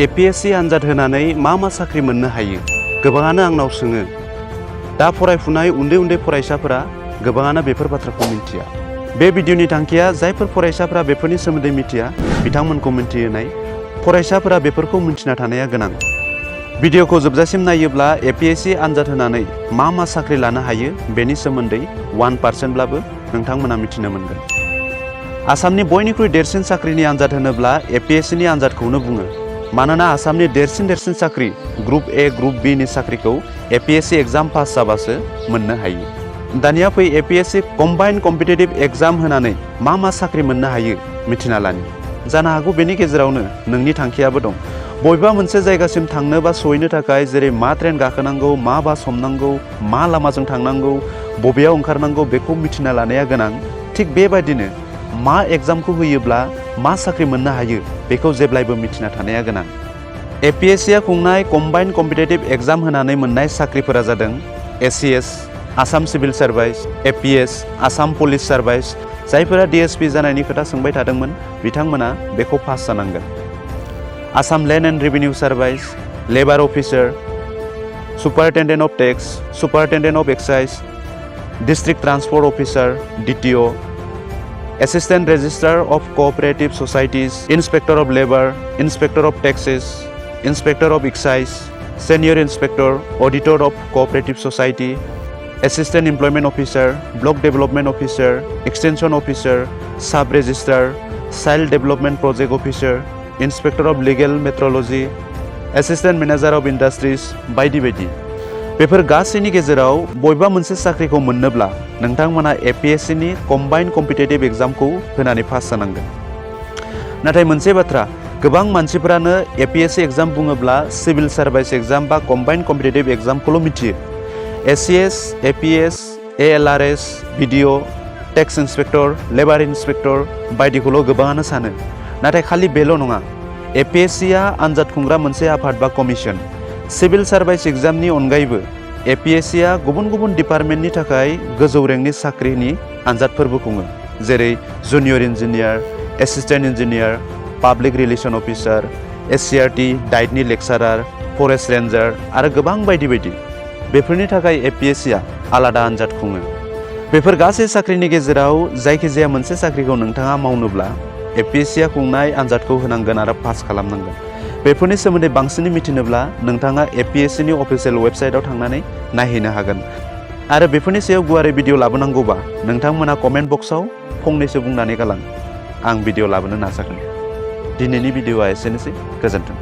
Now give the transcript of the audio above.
APSC आनजाद होनानै मा साख्रि मोननो हायो गोबाङानो आंनाव सोङो। दा फरायफुनाय उन्दै फरायसाफोरा गोबाङानो बेफोर बाथ्राखौ मिथिया। बे भिडिअनि थांखिया जायफोर फरायसाफोरा बेफोरनि सोमोन्दै मिथिया बिथांमोनखौ मिथिहोनाय, फरायसाफोरा बेफोरखौ मिथिना थानाया गोनां। भिडिअखौ जोबजासिम नायोब्ला APSC आनजाद होनानै मा साख्रि लानो हायो बेनि सोमोन्दै 1% नोंथांमोना मिथिनो मोनगोन। आसामनि बयनिख्रुइ देरसिन साख्रिनि आनजाद होनोब्ला APSCनि आनजादखौनो बुङो। मानोना आसामनि देरसिन साख्रि ग्रुप A ग्रुप B नि साख्रिखौ APSC एग्जाम पास जाबासो मोननो हायो। दानिया फै APSC कम्बाइन्ड कम्पिटिटिभ एग्जाम होनानै मा साख्रि मोननो हायो मिथिना लानि। जानो हागौ बेनि गेजेरावनो नोंनि थांखियाबो दं। बबेबा मोनसे जायगासिम थांनो बा सहैनो थाखाय जेरै मा ट्रेन गाखोनांगौ, मा बास हमनांगौ, मा लामाजों थांनांगौ, बबेयाव ओंखारनांगौ बेखौ मिथिना लानाया गोनां। थिग बेबायदिनो मा एग्जामखौ होयोब्ला मा साख्रि मोननो हायो बेखौ जेब्लायबो मिथिना थानाया गोनां। APSCआ खुंनाय कम्बाइन्ड कम्पिटिटिभ एग्जाम होनानै मोननाय साख्रिफोरा जादों ACS Assam civil service, APS Assam police service. जायफोरा DSP जानायनि खोथा सोंबाय थादोंमोन बिथांमोना बेखौ पास जानांगोन। Assam land and revenue service, labour officer, superintendent of tax, superintendent of excise, district transport officer DTO, Assistant Registrar of Cooperative Societies, Inspector of Labor, Inspector of Taxes, Inspector of Excise, Senior Inspector, Auditor of Cooperative Society, Assistant Employment Officer, Block Development Officer, Extension Officer, Sub Registrar, Child Development Project Officer, Inspector of Legal Metrology, Assistant Manager of Industries, बायदि बायदि। बेफोर गासैनि गेजेराव बबेबा मोनसे साख्रिखौ मोननोब्ला नोंथांमोना APSCनि combined competitive एग्जामखौ होनानै पास जानांगोन। नाथाय मोनसे बाथ्रा, गोबां मानसिफोरानो APSC एग्जाम बुङोब्ला सिभिल सार्भिस एग्जाम बा कम्बाइन्ड कम्पिटिटिभ एग्जामखौल' मिथियो। ACS, APS, ALRS, BDO, tax inspector, labour inspector बायदिखौल' गोबाङानो सानो। नाथाय खालि बेल' नङा, APSCआ आनजाद खुंग्रा मोनसे आफाद बा कमिसन। सिभिल सार्भिस एग्जामनि अनगायैबो APSCआ गुबुन डिपार्टमेन्टनि थाखाय गोजौ रेंकनि साख्रिनि आनजादफोरबो खुङो। जेरै junior engineer, assistant engineer, public relation officer, SCRT, डाइटनि लेक्सारार, फरेस्ट रेन्जार आरो गोबां बायदि बायदि। बेफोरनि थाखाय APSCआ आलादा आनजाद खुङो। बेफोर गासै साख्रिनि गेजेराव जायखिजाया मोनसे साख्रिखौ नोंथाङा मावनोब्ला APSCआ खुंनाय आनजादखौ होनांगोन आरो पास खालामनांगोन। बेफोरनि सोमोन्दै बांसिनै मिथिनोब्ला नोंथाङा APSCनि अफिसियेल वेबसाइटआव थांनानै नायहैनो हागोन। आरो बेफोरनि सायाव गुवारै भिडिअ लाबोनांगौबा नोंथांमोना कमेन्ट बक्सआव फंनैसो बुंनानै गालां। आं भिडिअ लाबोनो नाजागोन। दिनैनि भिडिअआ एसेनोसै। गोजोन्थों।